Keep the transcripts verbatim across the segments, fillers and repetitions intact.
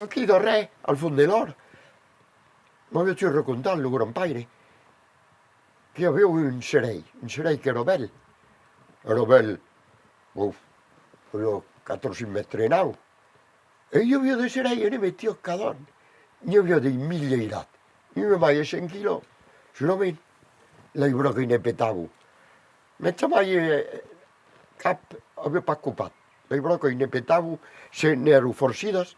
Aquí darrèr, al fons de l'òrt, m'aviá tu racontat lo grand-paire que i aviá un cerèir, un cerèir qu'èra bèl, èra bèl, uf, aviá quatre o cinc mètres de naut, e i aviá de cerèir, e ne metiá cada an, n'i aviá de milierats, n'i aviá mai de cent quilòs, solament, las bròcas ne petavan, mès jamai, eh, cap aviá pas copat. Las bròcas ne petavan, se n'èran farcidas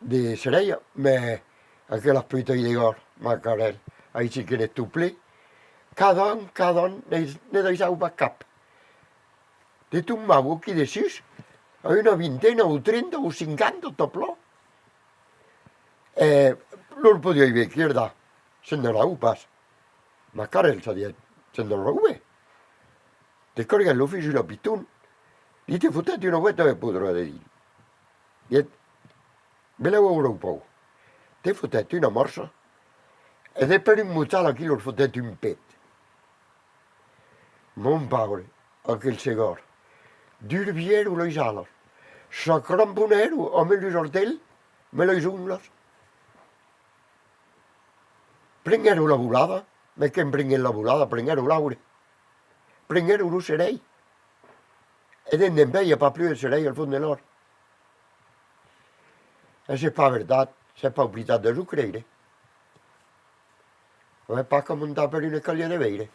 de cerèir, mès aquelas putas de gòrd, macarèl, aicí que n'es tot plen, cada an, cada an, ne, ne daissavan pas cap. Te tombavan aquí dessús, a una vintena o trenta o cinquanta, tot plan. E lor podiái ben cridar, se'n donavan pas. Macarèl, çò diguèt, se'n donavan ben. Te carguèt lo fusilh a piston, li te fotèt una boèta de podra dedins. Diguèt, belèu aurà un pauc. Te fotèt una mòrça, e de per un motal aquí lor fotèt un pet. Mon paure, aquel segòr, durbièron las alas, s'acramponèron amb los ortelhs, amb las onglas. Prenguèron la volada, mès quand prenguèt la volada, prenguèron l'aure. Prenguèron lo cerèir. E d'endempuèi i a pas plus de cerèir al fons de l'òrt. E s'es pas vertat, s'es pas oblidat de zo creire. Avèm pas qu'amontar per un escalièr de veire.